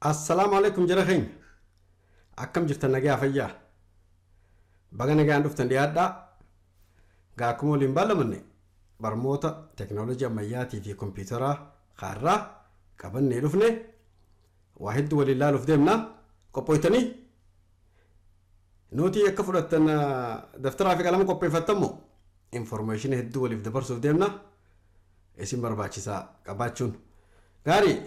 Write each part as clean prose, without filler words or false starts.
Assalaamu alaikum jara keenya. Akkam jirtan nagaa fayyaa? Baga nagaan dhuftan dhiyaadhaa. Gaa akkuma waliin baalamanne barmoota teekinooloojii ammayyaatii fi kompiitaraa kaarraa qabannee dhufne waa hedduu waliin laaluuf deemna. Qophooytanii? Nuti akka fudhattan daftaraa fi qalama qopheeffattan moo information hedduu waliif dabarsuuf deemna. Isin barbaachisaa qabaachuun. Gaarii,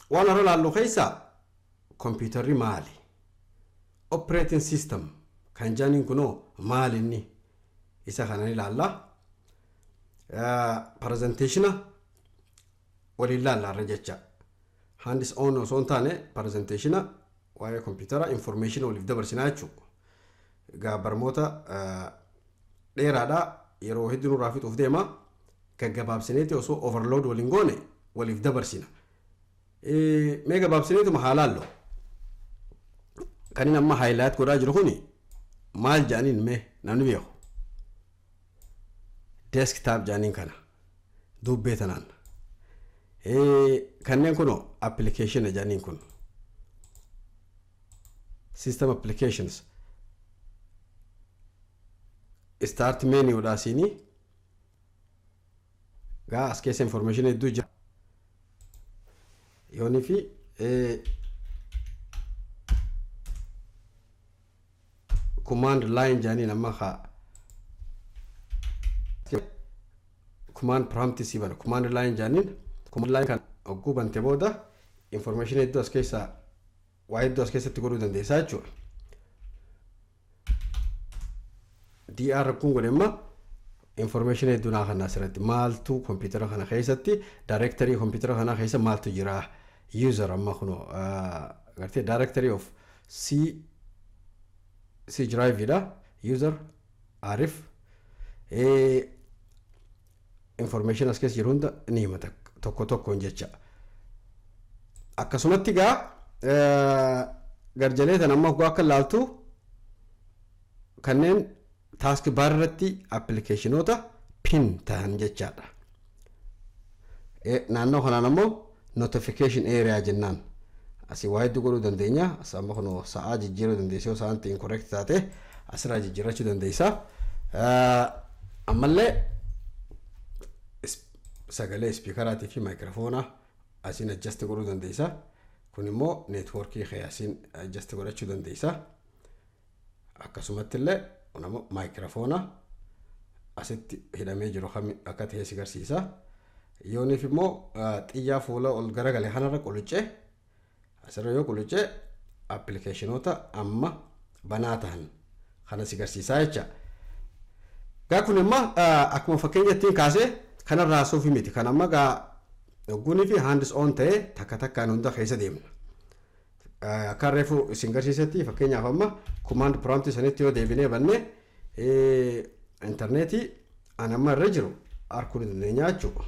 waan har'a laallu keessaa kompiitarri maali? Operating system kan jaaniin kunoo maali inni? Isa kana ilaalla. Presentation waliin laalla irra jecha. Hands on osoo hin taane presentation waa'ee kompiitara information waliif dabarsinaa jechuudha. Egaa barmoota dheeraadha, yeroo hedduu nurraa fixuuf deema. Gaggabaabsineeti osoo overload waliin goone waliif dabarsina. Mee gabaabsineetuma haa laallu. Kan inni amma highlight godhaa jiru kuni maal jedhaniin mee namni beeku? Desktop jedhaniin kana dubbee tanaan. Kanneen kunoo application jedhaniin kun. System applications. Start menu dha siinii. Gaa as keessa information hedduu jira. Yoonii fi command line jedhaniin amma haa command prompt si bana. Command line jedhaniin command line kan hogguu bante booda information hedduu as keessa, waa hedduu as keessatti godhuu dandeessaa jechuudha. DR kun godhe amma information hedduu naa kana asirratti maaltu kompiitara kana keessatti, directory kompiitara kana keessa maaltu jira, user amma kuno gartee directory of C drive dha, user Arif, information as keessa jiru hunda ni himata tokko tokkoon jecha. Akkasumatti gaa garjalee tan amma akka laaltu kanneen task bar irratti appilikeeshinoota pin ta'an jechaadha. Naannoo kanaan ammoo notification area jennaan. Asii waa hedduu godhuu dandeenya. As amma kun sa'aa jijjiiruu dandeessa, yoo sa'aan incorrect taate asirraa jijjiirrachuu dandeessa. Ammallee sagalee speakeraatii fi maayikiroofoona asiin adjust godhuu dandeessa. Kun immoo neetwoorkii kee asiin adjust godhachuu dandeessa. Akkasumatti illee kun ammoo maayikiroofoona asitti hidhamee jiru akka ta'e si agarsiisa. Yooniif immoo xiyyaa fuula ol garagale kanarra quluccee, asirra yoo quluccee, appilikeeshinoota amma banaa ta'an kana si agarsiisaa jecha. Gaa kun immoo akkuma fakkeenyattiin kaasee kanarraa haasuufi miti. Kan amma gaa hogguunii fi hands on ta'ee takka takkaan hunda keessa deemna. Akka reefu isin garsiisetti, fakkeenyaaf amma command prompt sanitti yoo deebinee banne intarneetii an amma irra jiru arguu ni dandeenya jechuudha.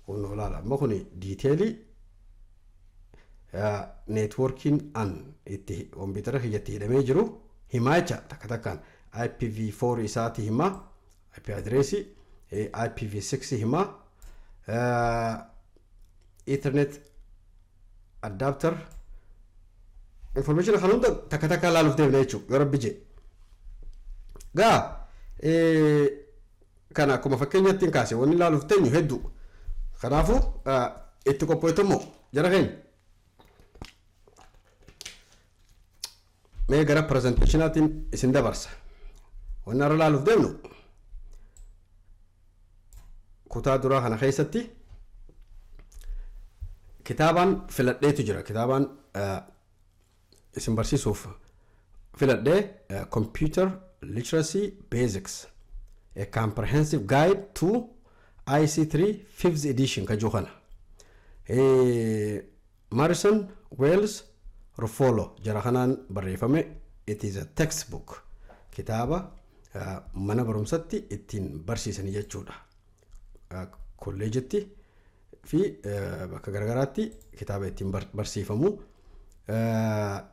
Kun olaala amma kun detailii neetwoorkiin an itti kompiitara kiyyatti hidhamee jiru himaa jecha. Takka takkaan IPv4 isaati himaa, IP addressii, IPv6 himaa, Ethernet adapter information kan hunda takka takka ilaaluuf deemna jechuudha yoo rabbi jee. Gaa kana akkuma fakkeenyatti hin kaase, wanni ilaaluuf teenyu hedduu. Kanaafuu itti qopheeffammoo jara keenya. Mee gara presentationaatiin isin dabarsa. Wanni har'a ilaaluuf deemnu kutaa duraa kana keessatti kitaabaan filadheetu jira. Kitaabaan isin barsiisuuf filadhee Computer Literacy Basics, A Comprehensive Guide to IC3 5th Edition ka jiru kana. Marrison, Wells, Ruffolo jara kanaan barreeffame. It is a textbook. Kitaaba mana barumsatti ittiin barsiisanii jechuudha. Kolleejitti fi bakka garagaraatti kitaaba ittiin barsiifamu.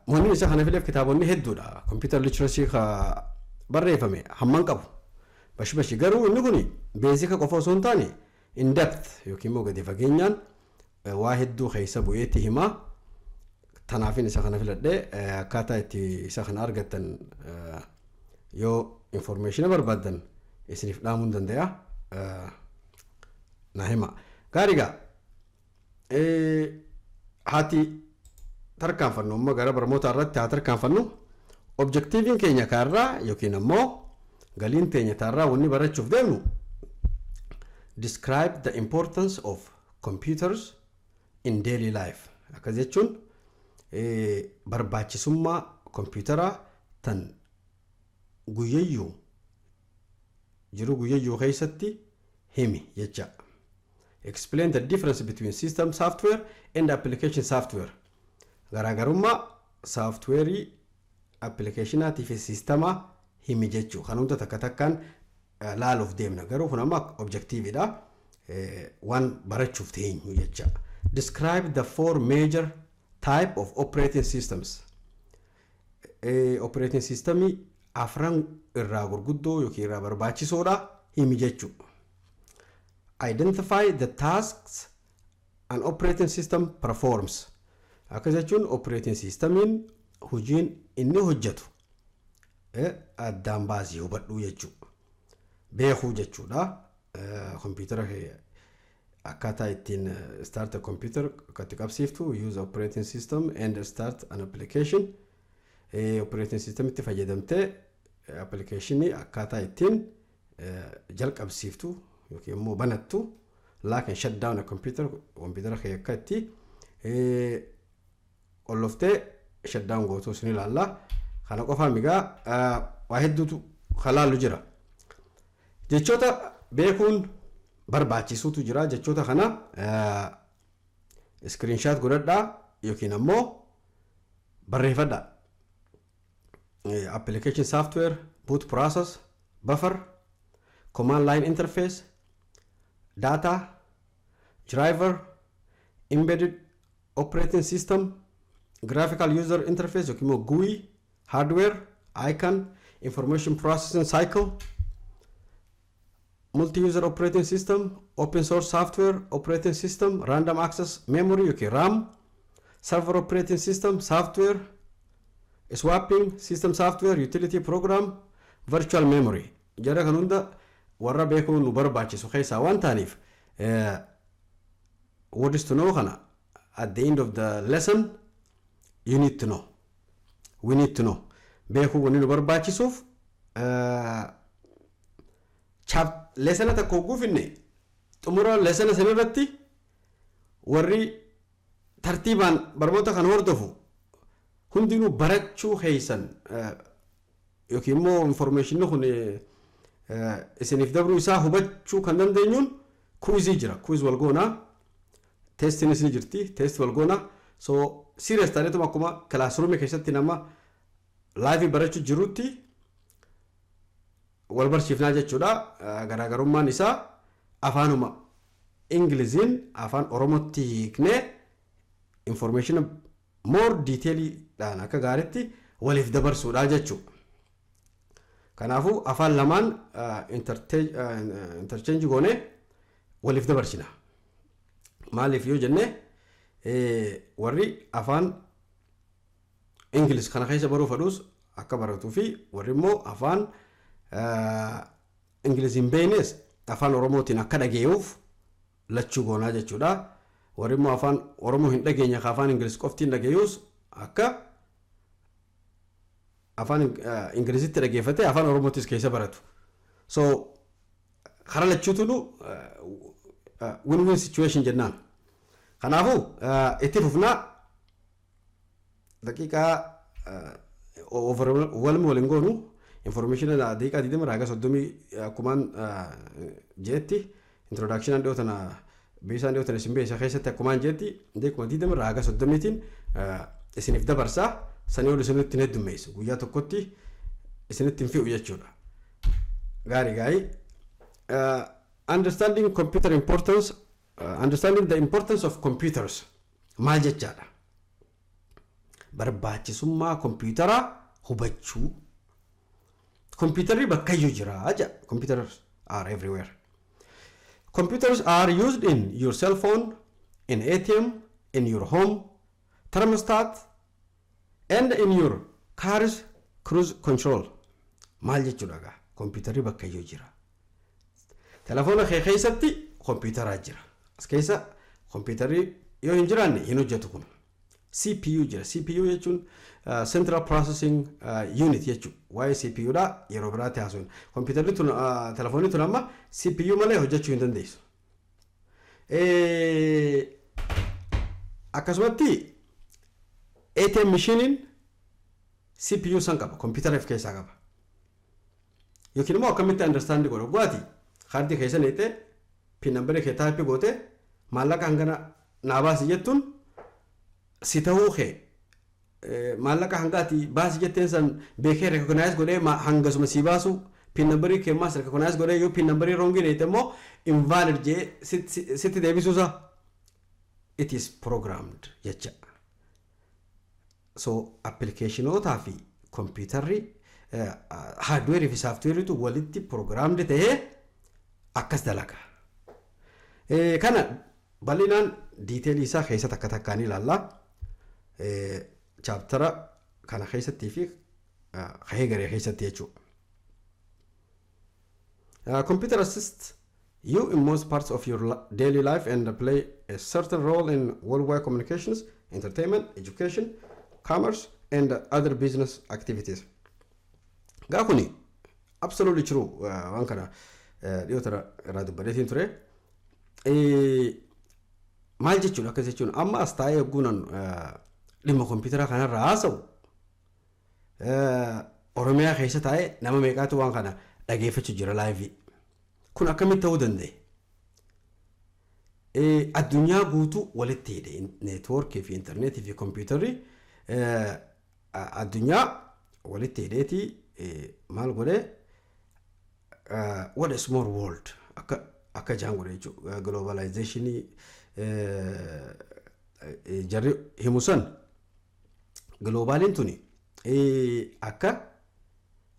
Wanni isa kana fileef kitaabonni hedduudha. Computer literacy barreeffame hamman qabu. Bashi bashi garuu inni kun basic qofa osoo hin taane In depth yookiin immoo gadi fageenyaan waa hedduu keessa bu'eetti himaa. Tanaafin isa kana filadhee akkaataa itti isa kana argattan yoo information barbaaddan isiniif dhaamuu danda'a. Na hima. Gaariigaa haati tarkaanfannu amma gara barnoota irratti haa tarkaanfannu. Objectiviin keenya kaarraa yookiin ammoo galiin teenya taarraa wanni barachuuf deemnu describe the importance of computers in daily life. Akkas jechuun barbaachisummaa kompiitaraa tan guyyayyuu jiru guyyayyuu keessatti himi jecha. Explain the difference between system software and application software. Garaagarummaa softwareii applicationaatii fi sistemaa himi jechuu. Kan hunda takka takkaan laaluuf deemna. Garuu kun amma objectiveidha. Waan barachuuf teenyu jecha. Describe the four major type of operating systems. Operating systemii afran irraa gurguddoo yookiin irraa barbaachisoodha himi jechuu. Identify the tasks an operating system performs. Akkas jechuun operating systemiin hojiin inni hojjetu addaan baasii hubadhuu jechuudha. Beekuu jechuudha. Kompiitara akkaataa ittiin start a computer akka itti qabsiiftu, use operating system and start an application. Operating system itti fayyadamtee applicationii akkaataa ittiin jalqabsiiftu yookiin immoo banattu, lock and shut down a computer, kompiitara kee akka itti qolloftee shut down gootu sun ilaalla. Kana qofaa migaa, waa hedduutu kalaallu jira. Jechoota beekuun barbaachisuutu jira. Jechoota kana screenshot godhadhaa yookiin ammoo barreeffadhaa. Application software, boot process, buffer, command line interface, data, driver, embedded operating system, graphical user interface yookiin immoo GUI, hardware, icon, information processing cycle, multi-user operating system, open source software, operating system, random access memory yookiin RAM, server operating system, software, swapping, system software, utility program, virtual memory. Jara kan hunda warra beekuun nu barbaachisu keessaa waan ta'aniif, words to know kana at the end of the lesson you need to know. We need to know. Beekuu wanni nu barbaachisuuf, lessona tokko hogguu finne, xumura lessona sanirratti warri tartiibaan barnoota kan hordofu hundinuu barachuu keeysan yookiin immoo informationni kun isiniif dabruu isaa hubachuu kan dandeenyuun quizii jira. Quiz wal goonaa, testiinis ni jirti, test wal goonaa. So serious taaneetuma akkuma classroomii keessatti nama liveii barachuu jirutti wal barsiifnaa jechuudha. Garaagarummaan isaa afaanuma Ingiliziin afaan Oromootti hiiknee information more detailiidhaan akka gaariitti waliif dabarsuudha jechuudha. Kanaafuu afaan lamaan interchange goonee waliif dabarsina. Maaliif yoo jenne, warri afaan Ingilis kana keessa baruu fedhus akka baratuu fi warri immoo afaan Ingilis hin beeknes afaan Oromootiin akka dhageeyuuf lachuu goonaa jechuudha. Warri immoo afaan Oromoo hin dhageenye ka afaan Ingilis qoftiin dhageeyus akka afaan Ingilizitti dhageeffatee afaan Oromootis keessa baratu. So karaa lachuutu win-win situation jennaan. Kanaafuu itti fufnaa, daqiiqaa overwhelm waliin goonu, information daqiiqaa 20 haga 30 akkumaan jeetti, introduction dhiyoo tana beeksisaan dhiyoo tana isin beeksisa keessatti akkumaan jeetti, daqiiquma 20 haga 30tiin isiniif dabarsaa. Sanii ol isinitti hin heddummeessu, guyyaa tokkotti isinitti hin fe'u jechuudha. Gaarii gaarii. Understanding computer importance, understanding the importance of computers maal jechaadha? Barbaachisummaa kompiitaraa hubachuu. Kompiitarri bakkayyuu jira jedha. Computers are everywhere. Computers are used in your cell phone, in ATM, in your home thermostat, and in your car's cruise control. Maal jechuudha gaa? Kompiitarri bakka iyyuu jira. Telefoona kee keessatti kompiitaraa jira. As keessa kompiitarri yoo hin jiraanne hin hojjetu kun. CPU jira. CPU jechuun Central Processing Unit jechuudha. Waa'ee CPU dha yeroo biraatti haasofna. Kompiitarri tun, telefoonni tun amma CPU malee hojjechuu hin dandeessu. Akkasumatti ATM machine CPU san qaba. Kompiitara of keessaa qaba. Yookiin immoo akkamitti understand godha? Gooti kaardii keessa neexee, PIN number kee type goote, maallaqa hangana naa baasi jettuun, si ta'uu kee, maallaqa hangaati baasi jetteen san beekee recognize godhee hangasuma si baasu. PIN number kee maas recognize godhee, yoo PIN number wrong neete immoo invalid jee sitti deebisuusa. It is programmed jecha. So applicationootaa fi kompiitarri, hardware fi softwaretu walitti programmed ta'ee akkas dalaga. Kana bal'inaan detail isaa keessa takka takkaan ilaalla. Chapter kana keessattii fi kahee garee keessatti jechuudha. Computer assists you in most parts of your daily life and play a certain role in worldwide communications, entertainment, education, commerce, and other business activities. Gaa kuni absolutely true. Waan kana dhiyoota irraa dubbadeetiin ture. Maal jechuudha akkas jechuun? Amma as taa'ee yogguunan dhimma kompiitara kanarraa haasa'u, Oromiyaa keessa taa'ee nama meeqaatu waan kana dhageeffachuu jira live. Kun akkamitti ta'uu danda'e? Addunyaa guutuu walitti hidhe network fi intarneetii fi kompiitarri. Addunyaa walitti hidheetii maal godhee, what a small world akka jaan godhe jechuudha. Globalization jarri himu san, globaliin tuni akka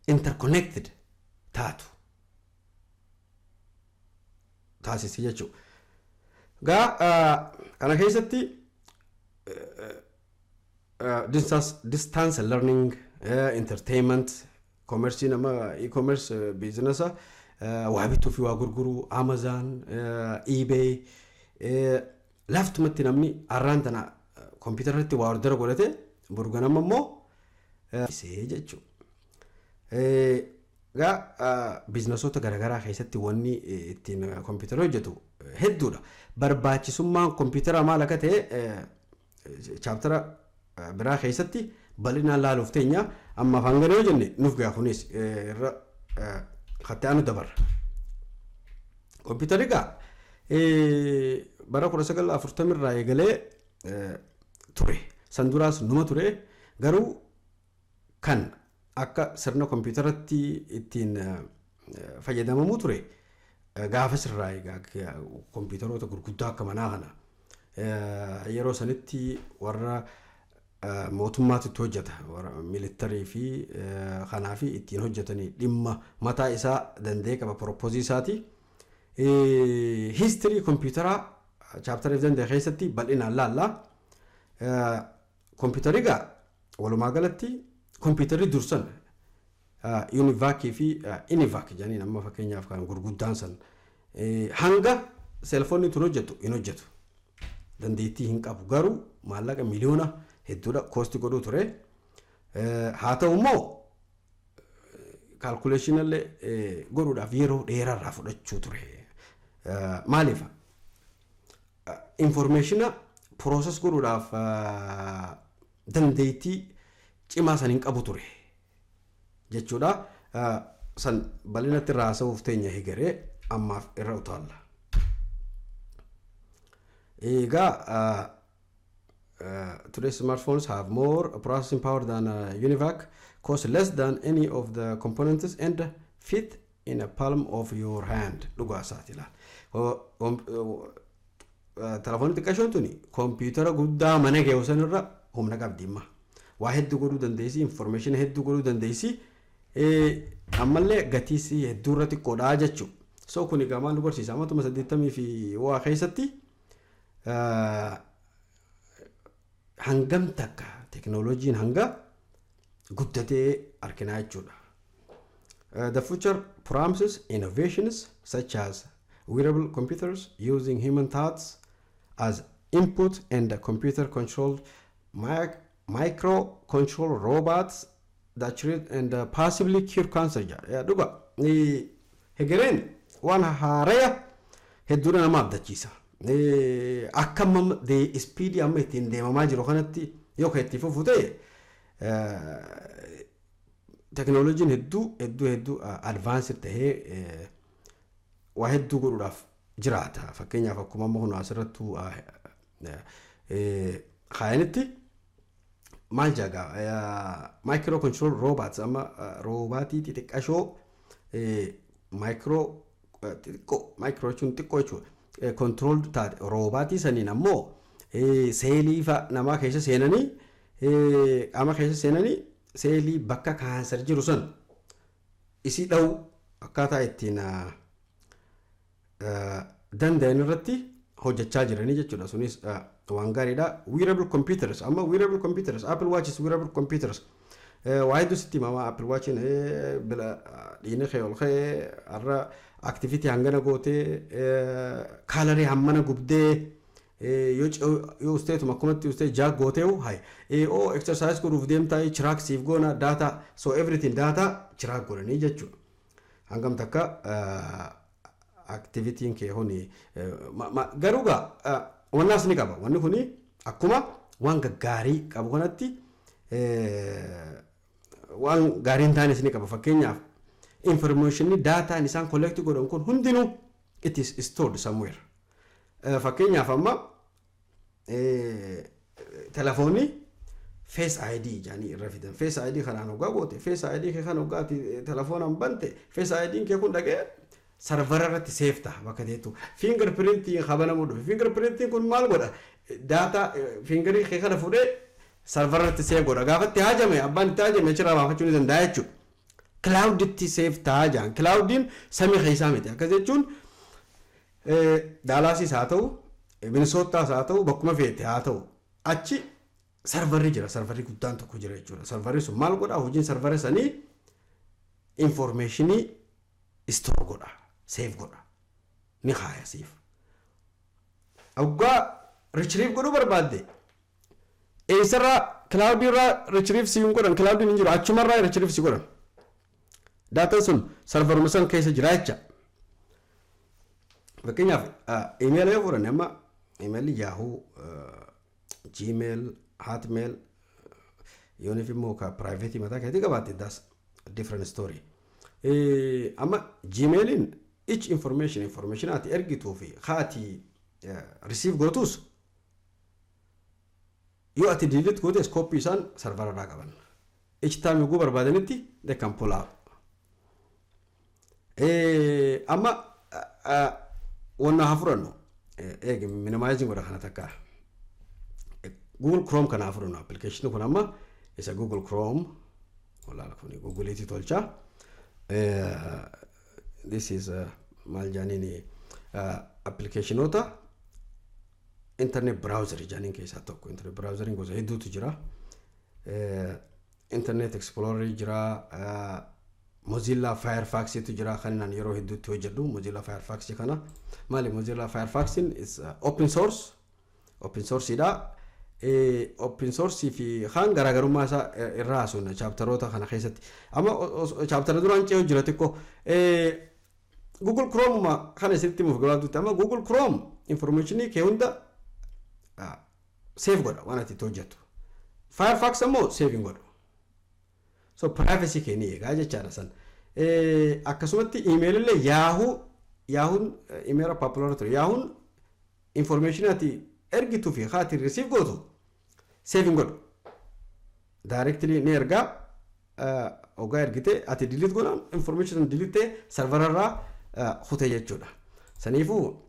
interconnected taatu taasise jechuudha. Gaa kana keessatti distance learning, entertainment, commerce, nama e-commerce business, waa bituu fi waa gurguruu, Amazon, eBay, laftumatti namni har'aan tana kompiitara irratti waa order godhate, boru ganama immoo isee jechuudha. Gaa businessoota garaagaraa keessatti wanni ittiin kompiitara hojjetu hedduudha. Barbaachisummaan kompiitara maal akka ta'e chapter biraa keessatti bal'inaan laaluuf teenya. Amma afaan garee yoo jenne nuuf gaa kunis irra kattee aanu dabarra. Kompiitarri gaa bara 1940 irraa eegalee ture. San duraas numa ture, garuu kan akka sirna kompiitaratti ittiin fayyadamamuu ture gaafa sirraa egaa kompiitaroota gurguddaa akka manaa kana yeroo sanitti warra mootummaatu itti hojjeta, warra military fi kanaa fi ittiin hojjetanii dhimma mataa isaa danda'ee qaba, purpose isaati. History kompiitaraa chapter danda'e keessatti bal'inaan laalla. Kompiitarri egaa walumaa galatti kompiitarri dursan UNIVAC fi ENIAC jedhaniin, amma fakkeenyaaf kan gurguddaan san hanga cellphoneni tun hojjetu hin hojjetu. Dandeettii hin qabu, garuu maallaqa miliyoona hedduudha cost godhuu ture. Haa ta'u immoo calculationallee godhuudhaaf yeroo dheeraarraa fudhachuu ture. Maaliif? Information process godhuudhaaf dandeettii cimaa san hin qabu ture jechuudha. San bal'inatti irraa haasa'uuf teenya hegeree, ammaaf irra utaalla. Egaa today's smartphones have more processing power than UNIVAC, cost less than any of the components and fit in a palm of your hand. Dhugaa isaati ilaal. Telefoonni xiqqashoon tuni kompiitara guddaa mana kee sanirra humna qabdi imma. Waa hedduu godhuu dandeessi, information hedduu godhuu dandeessi. Ammallee gatiis hedduu irra xiqqoodha jechuudha. So kun egaa maal nu barsiisa? Amatuma 80 fi waa keessatti hangam takka teknooloojiin hanga guddatee arginaa jechuudha. The future promises innovations such as wearable computers using human thoughts as input and computer controlled micro control robots that treat and possibly cure cancer. Dhuga, hegereen waan haaraya hedduudha nama abdachiisa. Akka amma speedii amma ittiin deemamaa jiru kanatti yoo kan itti fufu ta'e, teknooloojiin hedduu hedduu hedduu advanced tahee waa hedduu godhuudhaaf jiraata. Fakkeenyaaf, akkuma amma kun asirrattuu kaayanitti maal jagaa, micro control robots, amma roobaatii xixiqqashoo, micro xixiqqoo, micro jechuun xiqqoo jechuudha. Control taate roobaatii saniin ammoo seelii namaa keessa seenanii, qaama keessa seenanii, seelii bakka cancer jiru san isii dha'u akkaataa ittiin danda'an irratti hojjechaa jiranii jechuudha. Sunis waan gaariidha. Wearable computers, amma wearable computers, Apple Watches, wearable computers waa hedduu sitti himama. Apple Watchin dhiigni kee ol ka'ee, har'a activity hangana gootee, calorie hammana gubdee, yoo usteetuma akkumatti ustee jaak gooteewu hay oo exercise godhuuf deemtaa, track siif goona data, so everything data track godhanii jechuudha. Hangam takka activityn kee kuni garuu gaa wannaas ni qaba. Wanni kuni akkuma waan gaggaarii qabu kanatti waan gaarii hin taanes ni qaba. Fakkeenyaaf, informationni dataan isaan collect godhan kun hundinuu it is stored somewhere. Fakkeenyaaf, amma telefoonni Face ID jedhanii irra fidan. Face ID kanaan hoggaa goote, Face ID kee kan hoggaati telefoonaan bante, Face ID kee kun dhaqee servera irratti save ta'a bakka teettu. Finger printiin kabanamuu dhufe. Finger printiin kun maal godha? Data fingerii kee kana fuudhee servera irratti save godha. Gaafa itti haajame, abbaan itti haajame achirraa baafachuu ni danda'a jechuudha. Clouditti save ta'aa jiran. Cloudiin samii keessaa miti. Akkas jechuun Daalaasiis haa ta'u, Minisootaas haa ta'u, bakkuma feete haa ta'u, achi serverri jira. Serverri guddaan tokko jira jechuudha. Serverri sun maal godha? Hojiin servera sanii informationii store godha, save godha, ni kaaya siif. Hoggaa retrieve godhuu barbaadde, eessarraa? Cloudii irraa retrieve si hin godhan. Cloudiin hin jiru, achumarraa retrieve si godhan. Dataan sun serveruma san keessa jira jecha. Fakkeenyaaf, imeela yoo fudhanne, amma imeelli Yahoo, Gmail, Hotmail, yooniif immoo ka privateii mataa keetii qabaatte, that's different story. Amma Gmailiin each information ati ergituu fi ati receive gootus, yoo ati delete gootes, copy isaan servera irraa qaban. Each time yogguu barbaadanitti they can pull out. Amma wanna haa fudhannu, eegi, minimizing godha kana takka. Google Chrome kana haa fudhannu. Application kun amma isa Google Chrome walaala kun Googleetti tolcha. This is maal jaaniin, applicationoota internet browser jaaniin keessaa tokko. Internet browseriin gosa hedduutu jira. Internet Explorer jira, Mozilla Firefoxitu jira, kan inni yeroo hedduutti hojjedhu Mozilla Firefox kana. Maali Mozilla Firefoxin? Is open source, open sourceidha. Open source fi kaan garaagarummaa isaa irraa haasofna chapteroota kana keessatti. Amma chaptera duraan ce'u jira xiqqoo. Google Chrome kana isinitti himuuf gabaabdutti, amma Google Chrome informationii kee hunda save godha waan ati itti hojjettu. Firefox ammoo save hin godhu. So privacy kee ni eegaa jechaadha san. Akkasumatti email illee Yahoo, Yahoon emaila popular ture. Yahoon information ati ergituu fi ati receive gootu save hin godhu. Directly ni ergaa. Ogaa ergite ati delete godhan, information delete serverarraa kute jechuudha. Saniifuu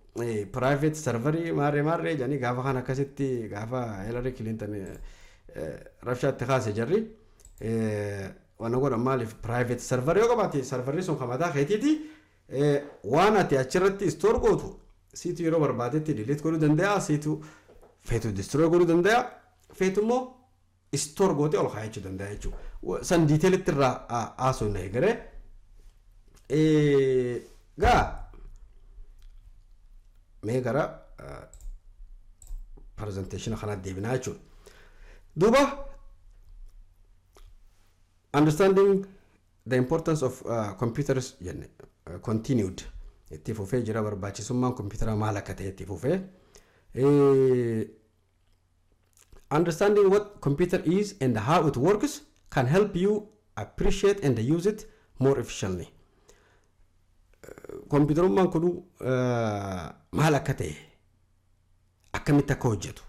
private serverii maarree maarree jedhanii gaafa kan akkasitti gaafa Hillary Clinton rabshaatti kaase, jarri waan godhan maaliif private server yoo qabaate, serverri sun kan mataa keetiiti. Waan ati achirratti store gootu siitu yeroo barbaadetti delete godhuu danda'a, siitu feetu destroy godhuu danda'a, feetu immoo store gootee ol kaayachuu danda'a jechuudha. San detailitti irraa haasofna eegalee. Gaa mee gara presentation kanaatti deebinaa jechuudha. Duuba, understanding the importance of computers jenne, continued itti fufee jira. Barbaachisummaan kompiitara maal akka ta'e itti fufee. Understanding what computer is and how it works can help you appreciate and use it more efficiently. Kompiitarummaan kun maal akka ta'e, akkamitti akka hojjetu,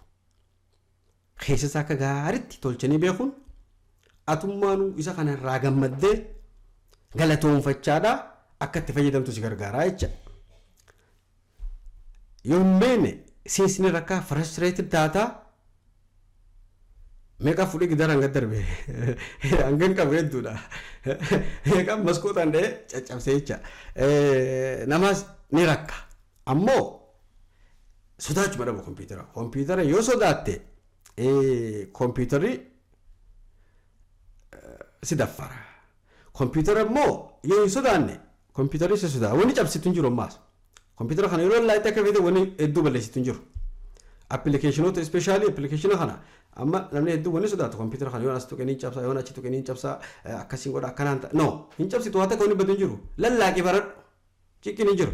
keessa isaa akka gaariitti tolchanii beekuun atummaanuu isa kana irraa gammaddee galatoonfachaadha akka itti fayyadamtu si gargaaraa jecha. Yoo hin beekne seensni rakkaa frustrated taataa. Meeqa fuudhee gidaara hanga darbe hangan qabu hedduudha. Meeqa maskootaan dhahee caccabsee jecha. Namaas ni rakka. Ammoo sodaachuma dhabu kompiitara. Kompiitara yoo sodaatte kompiitarri si daffara. Kompiitara immoo yoo hin sodaanne kompiitarri si sodaata. Wanni cabsitu hin jiru ammaas. Kompiitara kana yeroo laayitee akka feete wanni hedduu balleessitu hin jiru. Applicationoota, especially applicationa kana, amma namni hedduu wanni sodaatu kompiitara kana yoon as tuqe ni cabsa, yoon achi tuqe ni cabsa, akkasiin godha, akkanaan ta'a. No, hin cabsitu. Waan takka wanni badu hin jiru. Lallaaqii baradhu. Ciqqin hin jiru.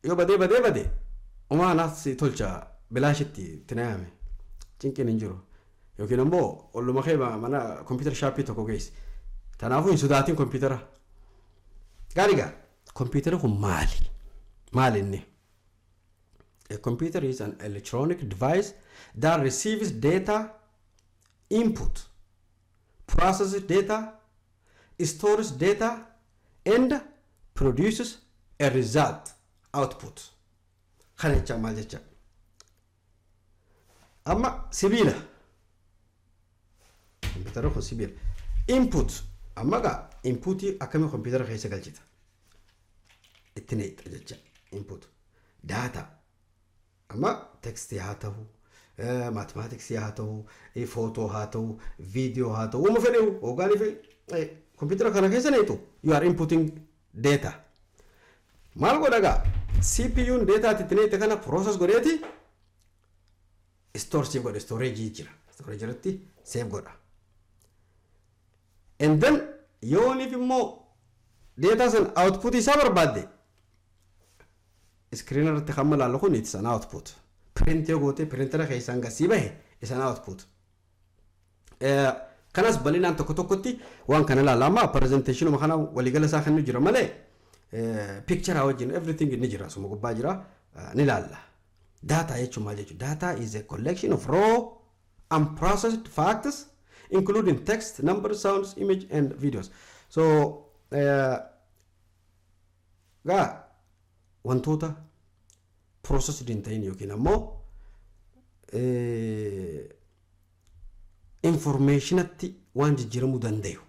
Yoo badee badee badee umaa anaas tolcha, bilaashitti itti nayame, cinqin hin jiru. Yookiin immoo olluma kee mana kompiitara shopii tokko geessi. Kanaafuu hin sodaatin kompiitara. Gaarii gaa, kompiitara kun maali? Maali inni? A computer is an electronic device that receives data input, processes data, stores data, and produces a result, output. Kana jecha maal jecha? Amma sibiila. Kompiitara kun sibiila. Input amma gaa inputii akkamii kompiitara keessa galchita? Itti neexa jecha input. Data. Amma textii haa ta'u, mathematicsii haa ta'u, footoo haa ta'u, viidiyoo haa ta'u, uuma fedhe hoggaanii fi kompiitara kana keessa neetu, you are inputting data. Maal godha gaa? CPU'n data itti neete kana process godheeti store siif godha, storage jira. Storage irratti save godha. And then yooniif immoo data san output isaa barbaadde, screen irratti kan malaallu kun it's an output. Print yoo goote printera keessaan gasii bahe is an output. Kanas bal'inaan tokko tokkotti waan kana ilaalla. Amma presentationuma kana waliigala isaa kan jira malee picture wajjin everything ni jira, suma gubbaa jira, ni ilaalla. Data jechuun maal jechuudha? Data is a collection of raw unprocessed facts including text, numbers, sounds, image and videos. So gaa wantoota processed hin ta'in yookiin ammoo informationatti waan jijjiiramuu danda'u,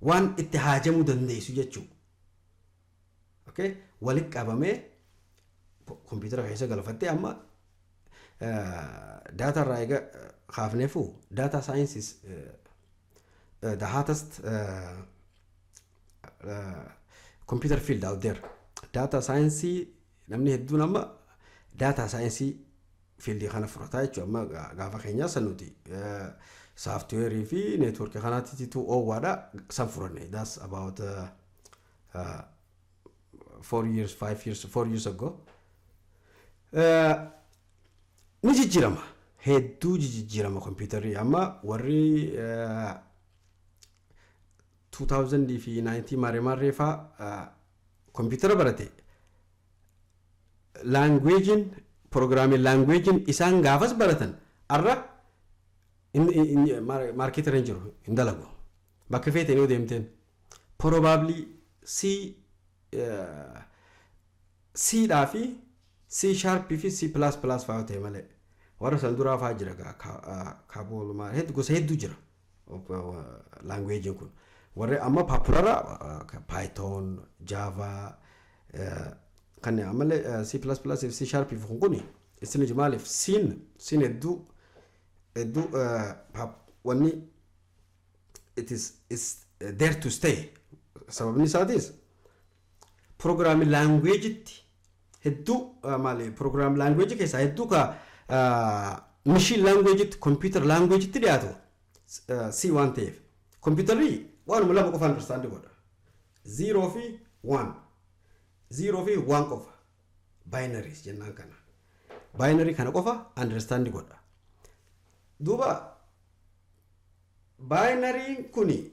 waan itti haajamuu dandeessu jechuudha. Okay? Walitti qabamee kompiitara keessa galfattee. Amma data irraa eega kaafneefu, data science is the hottest computer field out there. Data science, namni hedduun amma data science fieldii kana fudhataa jechuudha. Amma gaafa keenyaa san nuti softwareii fi networkii kanaatti oowwaadha san fudhanne. That's about 4 years, 5 years, 4 years ago. Ni jijjiirama. Hedduu jijjiirama kompiitarri. Amma warri 2000 fi 19 maarree maarree faa kompiitara barate, languageiin, programming languageiin isaan gaafas baratan arra marketira hin jiru, hin dalagu. Bakka feeteen yoo deemteen probably C, C dhaa fi C# fi C++ fa'aa ta'e malee, warra san duraa fa'aa jira. Kaabol gosa hedduu jira languageiin kun. Warri amma popular Python, Java, kan ammallee C++ fi C Sharp fi kun kuni isin maaliif siin hedduu hedduu wanni it is there to stay. Sababni isaatis programming language hedduu, maali, program language keessaa hedduu ka machine language, computer language itti dhiyaatu C waan ta'eef. Computerri waanuma lama qofa understand godha, 0 fi 1, 0 fi 1 qofa, binaries jennaan. Kana binary kana qofa understand godha. Duuba binaryin kuni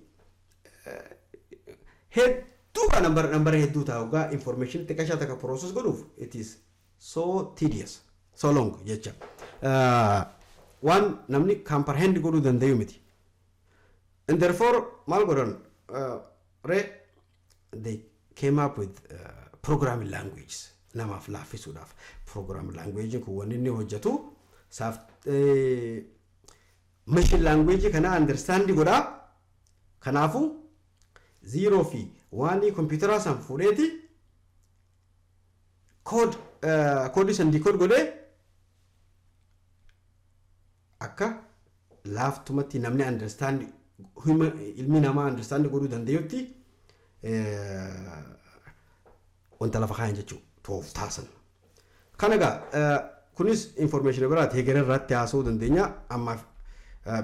hedduu kan nambara hedduu ta'a. Hoggaa information xiqqashaa takka process godhuuf it is so tedious, so long jecha, waan namni comprehend godhuu dandayu miti. And therefore maal godhan re? They came up with programming languages namaaf laaffisuudhaaf. Programming language kun wanni inni hojjetu machine language kana understand godhaa. Kanaafuu 0 fi 1 kompiitaraa san fuudheeti code koodii san decode godhee akka laaftumatti namni understand, ilmi namaa understand godhuu danda'utti wanta lafa kaayan jechuudha tooftaa san. Kana egaa kunis information biraati, hegeree irratti haasa'uu dandeenya, ammaaf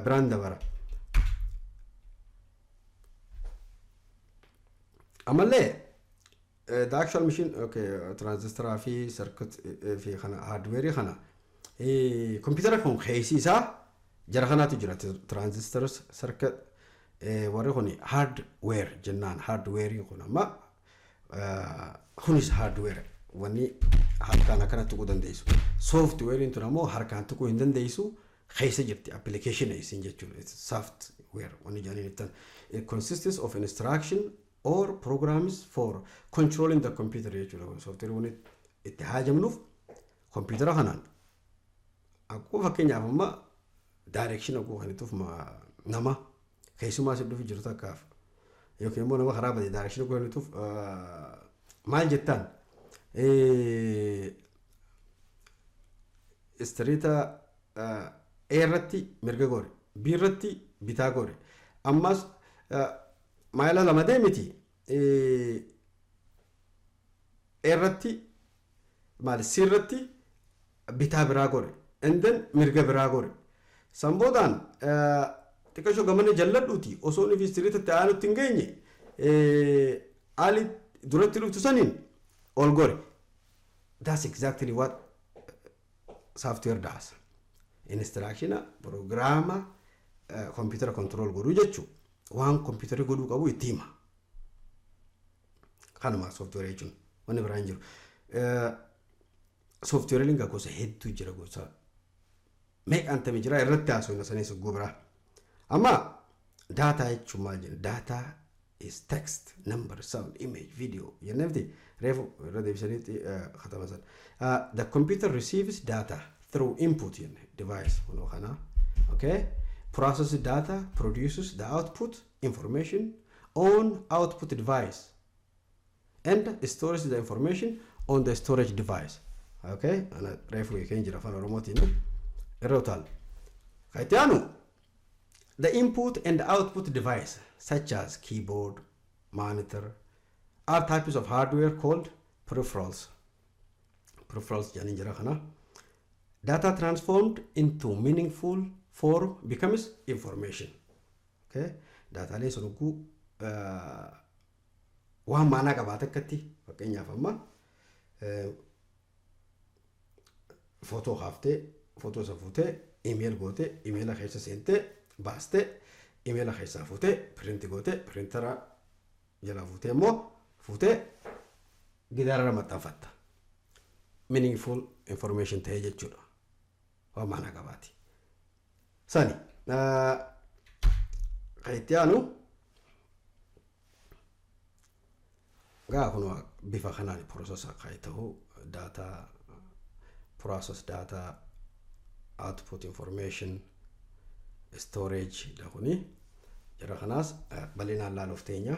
biraan dabara. Ammallee the actual machine, okay, transistor fi circuit fi kana hardware kana kompiitara kun keessi isaa jara kanaatu jira, transistors, circuit, warri kun hardware jennaan. Hardware kun amma kunis hardware wanni harkaan akkana tuquu dandeessu. Software tun ammoo harkaan tuquu hin dandeessu, keessa jirti, application isin jechuudha. Software wanni jedhaniin ittan it consists of instruction or programs for controlling the computer jechuudha. Software wanni itti haajamnuuf kompiitara kanaan akkuma fakkeenyaaf amma direction akkuma kanituuf nama keessumaa si dhufi jiru takkaaf yookiin immoo nama karaa bade direction akkuma kanituuf maal jettaan, streeta A irratti mirga gore, B irratti bitaa gore, ammas maayila 2 deemiti A irratti, maali, C irratti bitaa biraa gore, and then mirga biraa gore, san boodaan xiqqashoo gamana jalladhuuti osoo inni fi streetatti aanutti hin geenye ali duratti dhuftu saniin ol gore. That's exactly what software does. Instruction programa computer control godhuu jechuu, waan computer godhuu qabu itti hima. Kanuma software jechuun, wanni biraa hin jiru. Software gosa hedduu jira, gosa meeqaan tamii jira, irratti haasofna sanis ugguu biraa. Amma data jechuun maal jenna? Data is text, number, sound, image, video jennee reefu irra deebisaniitti kataban sana. The computer receives data through input jenne device kunoo kana. Okay? Processes data, produces the output information on output device and stores the information on the storage device. Okay? Ana reefu hiikeen jira afaan Oromootiin irra utaal. Kan itti aanu the input and output device such as keyboard, monitor are types of hardware called peripherals. Peripherals jedhanii jira kana. Data transformed into meaningful form becomes information. Okay? Daataaleen sun hogguu waan maanaa qabaate akkatti, fakkeenyaaf amma footoo kaaftee, footoo isa fuutee email gootee, emaila keessa seentee baastee, emaila keessaa fuutee print gootee, printera jalaa fuutee immoo fuutee gidaararra maxxanfatta. Meaningful information ta'ee jechuudha. Waan maanaa qabaati. Sani kan itti aanu gaa kun bifa kanaan process kan ta'u data process, data output, information storage dha kuni. Jara kanaas bal'inaan laaluuf teenya.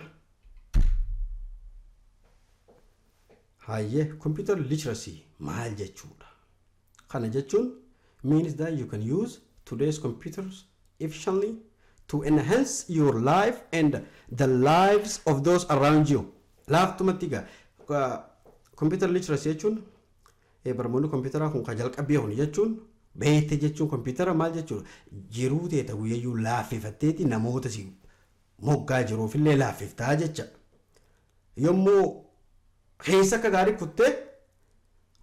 Hayyee, computer literacy maal jechuudha? Kana jechuun means that you can use today's computers efficiently to enhance your life and the lives of those around you. Laaftumatti egaa computer literacy jechuun, barnoonni kompiitaraa kun kan jalqabee kun jechuun, beekte jechuun kompiitara maal jechuudha? Jiruu teeta guyyayyuu laaffifatteeti namoota si moggaa jiruufillee laaffiftaa jecha. Yommuu keessa akka gaarii kuttee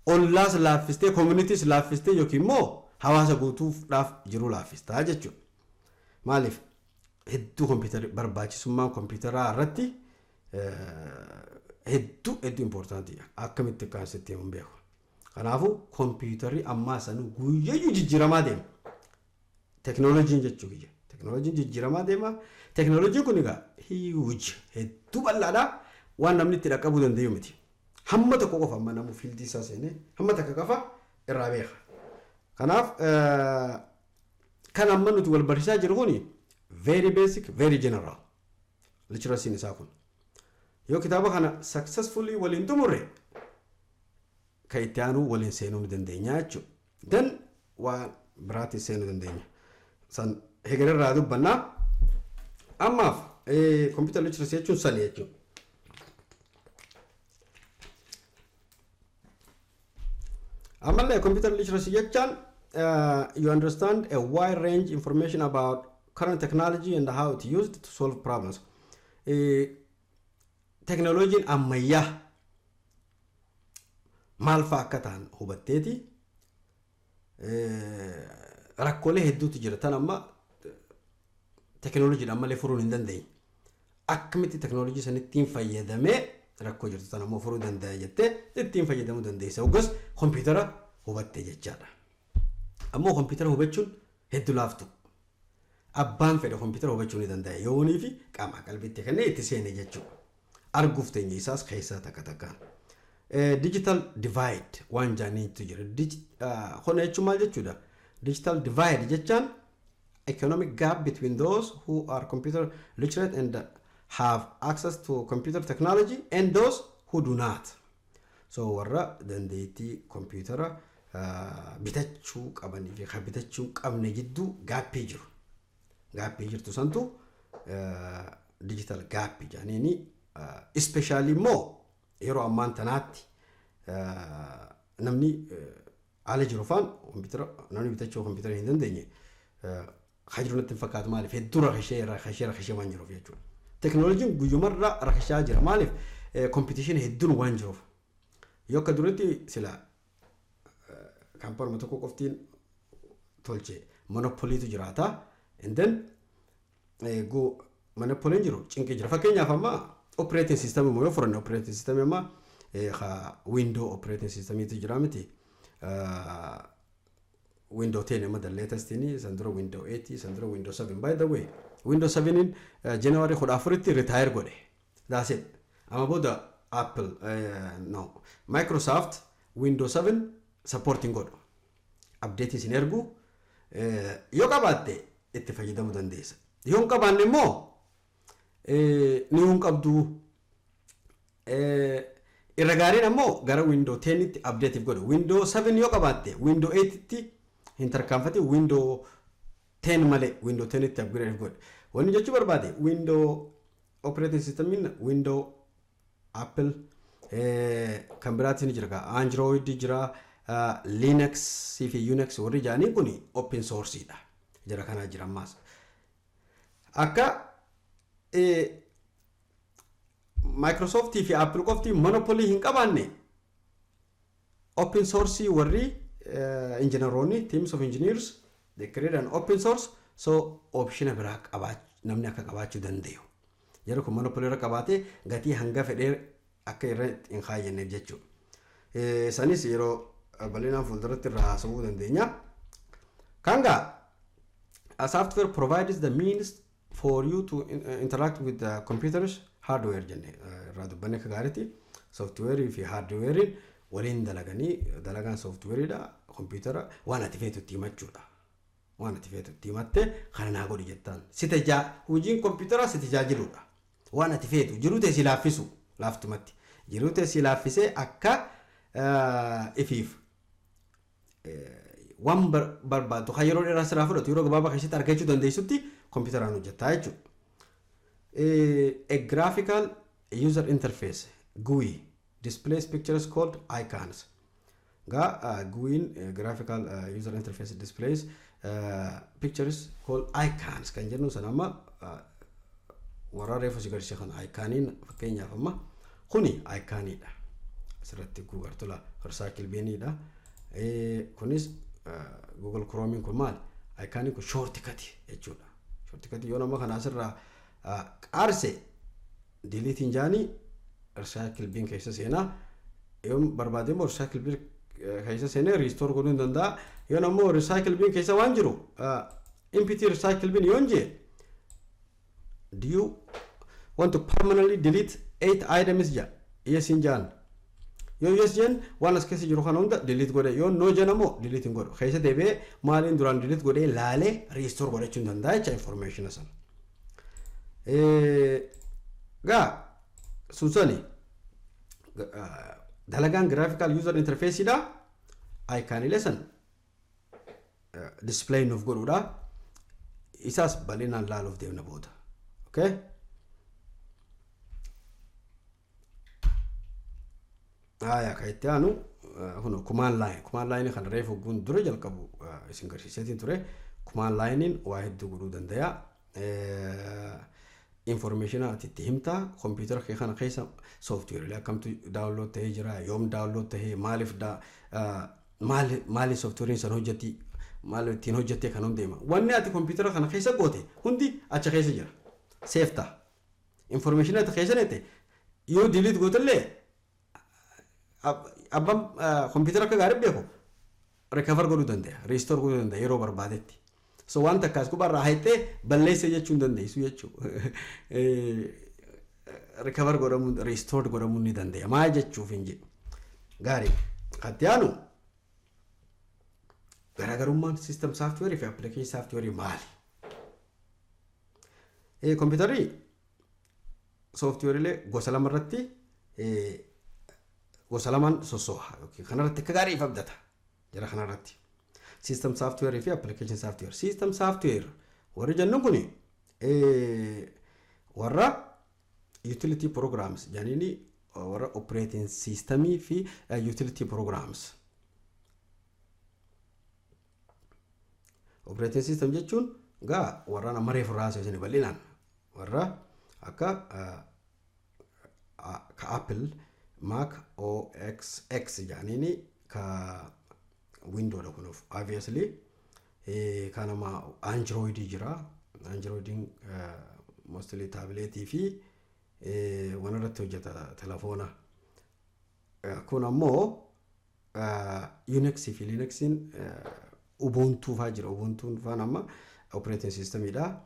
ollaas laaffistee, communitys laaffistee, yookiin immoo hawaasa guutuudhaaf jiruu laaffistaa jechuudha. Maaliif hedduu kompiitara barbaachisummaan kompiitaraa irratti hedduu hedduu importantii akkamitti akkaan sitti himuun beeku. Kanaafuu kompiitarri ammaa sanuu guyyayyuu jijjiiramaa deema. Teknooloojiin jechuu kiyya. Teknooloojiin jijjiiramaa deema. Teknooloojiin kun egaa huge, hedduu bal'aadha. Waan namni itti dhaqqabuu danda'u miti. Hamma tokko qofa amma namu fieldii isaa seenee hamma takka qofa irraa beeka. Kanaaf kan amma nuti wal barsiisaa jiru kuni very basic, very general literacy isaa kun. Yoo kitaaba kana successfully waliin xumurre, kan itti aanu waliin seenuu ni dandeenya jechuudha. Then waan biraatti seenuu dandeenya. San hegererraa dubbannaa. Ammaaf computer literacy jechuun sani jechuudha. Ammallee computer literacy jechaan you understand a wide range information about current technology and how it used to solve problems. Teknooloojiin ammayyaa maal fa'a akka ta'an hubatteeti rakkoolee hedduutu jira tan amma teknooloojiidhaan malee furuun hin dandeenye. Akkamitti teknooloojii sanittiin fayyadamee rakkoo jirtu tan ammoo furuu danda'a jettee ittiin fayyadamuu dandeessa. Hoggas kompiitara hubatte jechaadha. Ammoo kompiitara hubachuun hedduu laaftu. Abbaan fedhe kompiitara hubachuu ni danda'a yoonii fi qaama qalbiitti kennee itti seene jechuudha. Arguuf teenya isaas keessaa takka takkaan. Digital divide waan jaaniitu jira. Kana jechuun maal jechuudha? Digital divide jechaan economic gap between those who are computer literate and have access to computer technology and those who do not. So warra dandeettii kompiitara bitachuu qabanii fi kan bitachuu hin qabne jidduu gapii jiru. Gapii jirtu santu digital gap jedhaniini, especially immoo yeroo ammaan tanaatti namni haala jiru faan kompiitara namni bitachuu kompiitara hin dandeenye haa jiru natti hin fakkaatu. Maaliif? Hedduu rakashee rakashee rakashee waan jiruuf jechuudha. Teknooloojiin guyyumarra rakashaa jira. Maaliif? Competition hedduun waan jiruuf. Yoo akka duritti sila kaampaanuma tokko qoftiin tolche, monopoliitu jiraata. And then monopoliin jiru cinqii jira. Fakkeenyaaf amma operating system immoo yoo fudhanne, operating system amma Window operating systemiitu jira miti. Window 10 amma the latest ini, san dura Window 8, san dura Window 7. By the way, Window 7 in January 14tti retire godhe. That's it. Amma booda Apple, no, Microsoft Window 7 supporting godhu. Update isin ergu yoo qabaatte itti fayyadamuu dandeessa. Yoo hin qabaanne immoo ni hin qabdu. Irra gaariin ammoo gara Window 10tti update godhu. Window 7 yoo qabaatte Window 8tti hin tarkaanfate, Window 10 malee Window 10tti upgrade godhe. Wanni jechuu barbaade, Window operating systemiin Window, Apple, kan biraatti ni jira, Android jira, Linux fi Unix warri jedhanii kun open source dha. Jira kanaa jira ammaas. Akka Microsoft fi Apple qofti monopoly hin qabaanne, open source warri injiinaroonni, teams of engineers, they create an open source, so option biraa namni akka qabaachuu danda'u. Yeroo kun monopoly irra qabaatee gatii hanga fedhee akka irra hin kaayyanneef jechuudha. Sanis yeroo bal'inaan fuulduratti irraa haasa'uu dandeenya. Kanga a software provides the means for you to interact with the computers hardware jenne irraa dubbanne akka gaariitti. Software fi hardware waliin dalaganii, dalagaan softwareedha kompiitara waan ati feetu itti himachuudha. Waan ati feetu itti himattee kana naa godhi jettaan. Si hojiin kompiitaraa si tajaajiluudha. Waan ati feetu jiruu ta'e si laaffisu laaftumatti. Jiruu ta'e si laaffisee akka ifiif waan barbaaddu kan yeroo dheeraa sirraa fudhatu yeroo gabaabaa keessatti argachuu dandeessutti kompiitaraan hojjettaa jechuudha. A graphical user interface, GUI, displays pictures called icons. Gaa GUIin, graphical user interface, displays pictures called icons kan jennu sana amma warra reefu si garsiise kana iconiin, fakkeenyaaf amma kuni iconiidha. Asirratti Google tola recycle biniidha. Kunis Google Chromein kun maali? Iconiin kun shortcut jechuudha. Shortcut yoo nama kana asirraa qaarse, deleteiin jaanii, recycle bin keessa seenaa. Yoo barbaade immoo recycle bin keessa seenee restore godhuu hin danda'a. Yoo ammoo recycle bin keessa waan jiru empty recycle bin yoon jee, "Do you want to permanently delete eight items?" jaa. Yes hin jaan. Yoo yes jeen, waan as keessa jiru kana hunda delete godhe. Yoo no jeen ammoo delete hin godhu. Keessa deebi'ee maaliin duraan delete godhee laalee restore godhachuu hin danda'a jecha information sana. Gaa suusani dalagaan graphical user interface dha. Iconilee san display nuuf godhuudha. Isaas bal'inaan laaluuf deemna booda. Okay? Aya, kan itti aanu kun command line. Command line kan reefu gun dura jalqabu isin garsiiseetiin ture. Command line waa hedduu godhuu danda'a. Information ati itti himta kompiitara kee kana keessa software akkamtu download ta'ee jira, yoom download ta'ee, maaliif, maali maali software san hojjetti, maal ittiin hojjettee kan hundeema. Wanni ati kompiitara kana keessa goote hundi achi keessa jira. Save ta'a. Information ati keessa neete yoo delete gootellee, abbaan kompiitara akka gaarii beeku recover godhuu danda'a, restore godhuu danda'a yeroo barbaadetti. So waan takkaas gubbaarraa haxxee balleessa jechuu hin dandeessu jechuudha. Recover godhamuu, restore godhamuu ni danda'a. Maal jechuuf hin jedhu. Gaarii. Katti aanu, garaagarummaan system software fi application software maali? Kompiitarri softwareelee gosa lama irratti, gosa lamaan sossooha yookiin kanarratti akka gaarii if abdata jara kanarratti. System software fi application software. System software warri jennu kuni warra utility programs jedhaniini, warra operating systemii fi utility programs. Operating system jechuun gaa warra nama reefu raasuu isin bal'inaan warra akka ka Apple Mac OS X jedhaniini, ka Windows dha kunuuf obviously, kan nama Android jira. Androidiin mostly tabletii fi waan irratti hojjeta, telefoona. Kun ammoo Unix fi Linuxiin, Ubuntu faa jira. Ubuntuun faan amma operating systemidha.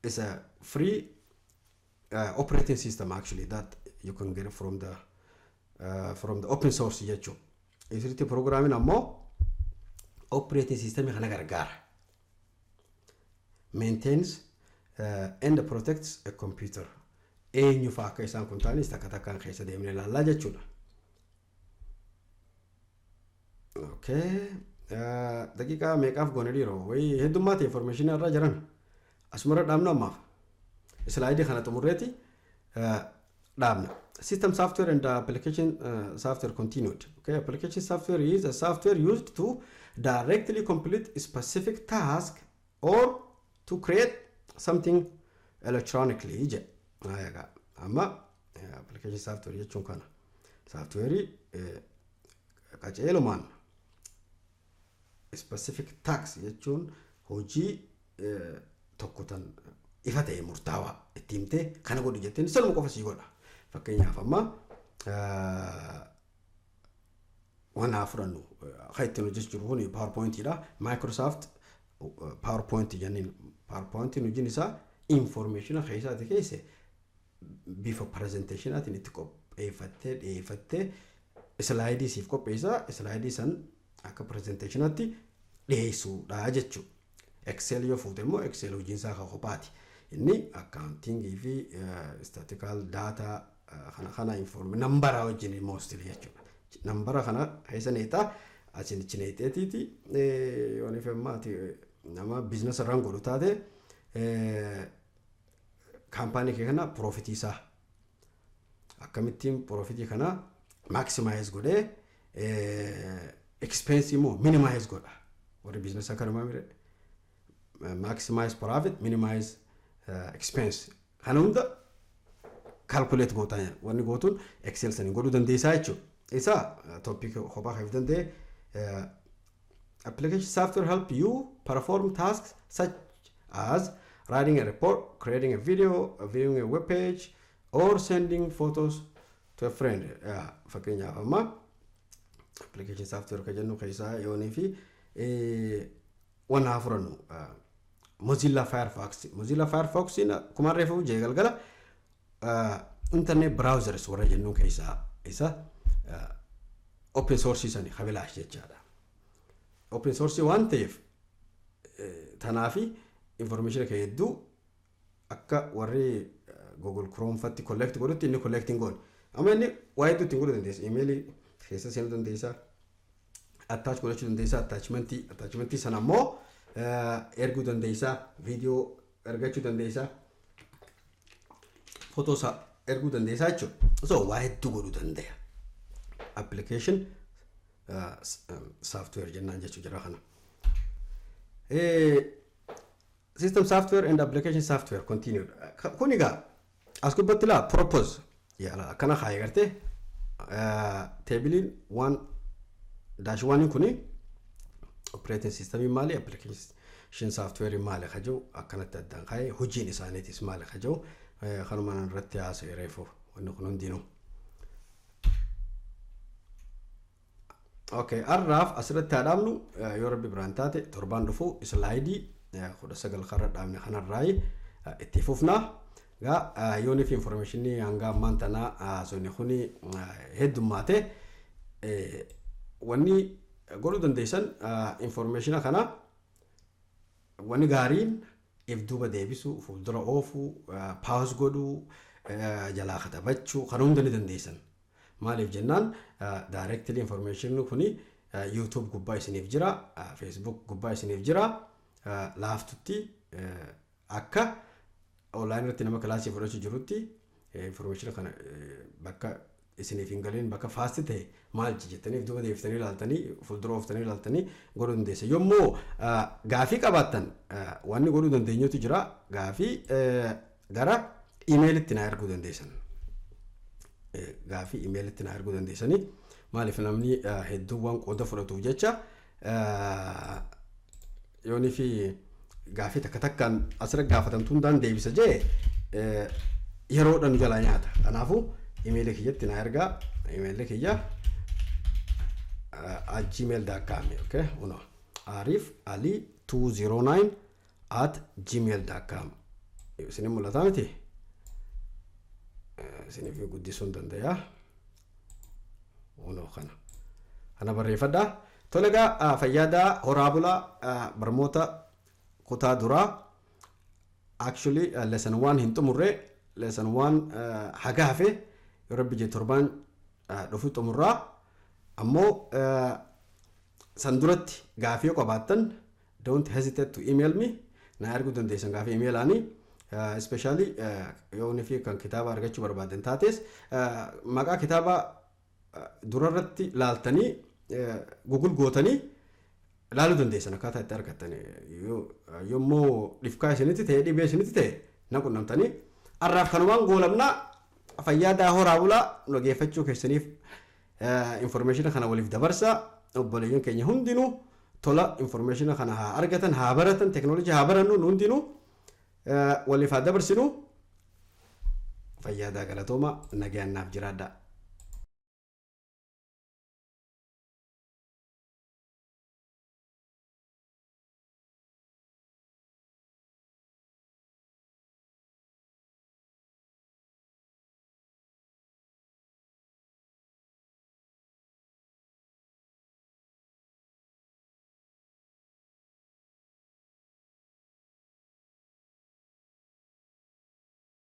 It's a free operating system actually that you can get from the open source jechuudha. Utility programming ammoo operating system kana gargaara. Maintains and protects a computer. Eenyu fa'aa akka isaan kun ta'anis takka takkaan keessa deemnee ilaallaa jechuudha. Okay. Daqiiqaa meeqaaf goone dhiiroo? Wayii, heddummaata information irra jiran. Asumarra dhaabnu ammaaf. Slideii kana xumurreeti dhaabna. System software and application software continued. Okay, application software is a software used to directly complete a specific task or to create something electronically jedha. Egaa amma application software jechuun kana. Software qaceelumaan specific task jechuun hojii tokko tan ifa ta'e murtaawaa itti himtee kana godhi jetteen sanuma qofa sii godha. Fakkeenyaaf amma waan haa fudhannu, kan ittiin hojjechaa jiru kun PowerPointidha. Microsoft PowerPoint jenneen. PowerPointiin hojiin isaa information keessaati keesse bifa presentationaatiin itti qopheeffattee dhiyeeffattee slideii siif qopheessa. Slideii san akka presentationaatti Dhiyeessuudha jechuudha. Excel yoo fuute immoo, Excel hojiin isaa kan kophaati. Inni accountingii fi statistical data kana inform numberaa wajjin mostly jechuudha. Numbera kana keessa neexaa, asin ichi neexeetiiti, yoon ifemmaati nama business irraan godhu taate, kaampaanii kee kana profitii isaa akkamittiin profitii kana maximize godhee, expense immoo minimize godha. Warri business akkanumaa mire, maximize profit, minimize expense, kana hunda calculate gootaa, wanni gootuun Excel sanii godhuu dandeessaa jechuudha. Isa topic kophaa kan danda'e. Application software help you perform tasks such as writing a report, creating a video, viewing a web page, or sending photos to a friend. Fakkeenyaaf, amma application software kan jennu keessaa yoonii fi waan haa furannu, Mozilla Firefox. Mozilla Firefox akkuma reefu jee galgala, internet browsers warra jennu keessaa isa open source sani kabilaash jechaadha. Open source waan ta'eef, tanaafi information kee hedduu akka warri Google Chrome fatti collect godhutti inni collect hin goone. Amma inni waa hedduu ittiin godhuu dandeessa. Emailii keessa seenuu dandeessa. Attach godhachuu dandeessa. Attachmentii sana immoo erguu dandeessa. Viidiyoo ergachuu dandeessa. Footoo isaa erguu dandeessa jechuudha. So waa hedduu godhuu danda'a. Application software jennaan jechuu jira kana. System software and application software continued. Kun egaa as gubbatti laa propose yaala akkana kaayee gartee, tableiin 1-1 kuni operating system maali, application software maali ka jiru akkanatti addaan kaayee, hojiin isaaniitis maali ka jiru kanumaan irratti haasa'e reefu wanni kun hundinuu. Okay, har'aaf asirratti haa dhaabnu. Yoo Rabbi biraan taate, torbaan dhufu slideii 19 karra dhaabne kanarraa itti fufna. Gaa yoonii fi informationii hanga ammaan tanaa suni kuni heddummaate, wanni godhuu dandeessan, informationa kana wanni gaariin if duuba deebisuu, fuuldura oofuu, pause godhuu, jalaa katabachuu kan hunda ni dandeessan. Maaliif jennaan, directly information kuni YouTube gubbaa isiniif jira, Facebook gubbaa isiniif jira, laaftutti akka online irratti nama kilaasii fudhachuu jirutti information kana bakka isiniif hin galiin, bakka fast ta'e maal jettaniif duuba deebiftanii ilaaltanii, fuuldura ooftanii ilaaltanii godhuu dandeessa. Yommuu gaafii qabaattan, wanni godhuu dandeenyutu jira, gaafii gara emailitti na erguu dandeessan. Gaafii emailitti na erguu dandeessanii. Maaliif, namni hedduu waan qooda fudhatuuf jecha, yoonii fi gaafii takka takkaan asirra gaafatamtuu hundaan deebisa jee, yeroodhaan nu jalaa nyaata. Kanaafuu emailii kiyyatti na ergaa. Emailii kiyya @gmail.com. Okay, uno arifali209@gmail.com isinin mul'ataa miti, isiniif guddisuu hin danda'a. Uno kana barreeffadhaa. Tole egaa, fayyaadaa, horaa bulaa. Barmoota kutaa duraa, actually lesson one hin xumurre, lesson one haga hafe yoo Rabbi jee torbaan dhufu xumurraa. Ammoo san duratti gaafii yoo qabaattan, don't hesitate to email me, na erguu dandeessan gaafii emailaanii. Especially yoo fi kan kitaaba argachuu barbaadan taates, maqaa kitaaba durarratti laaltanii, Google gootanii laaluu dandeessan akkaataa itti argattan. Yommuu dhifkaa isinitti ta'e, dhibee isinitti ta'e, na qunnamtanii. Har'aaf kanumaan goolabnaa. Fayyaadaa, horaa bulaa. Nu dhageeffachuu keessaniif, information kana waliif dabarsaa. Obboleeyyan keenya hundinuu tola information kana haa argatan, haa baratan, teknoolojii haa barannu, nu hundinuu waliif haa dabarsinu. Fayyaadaa, galatooma, nagaan naaf jiraadhaa.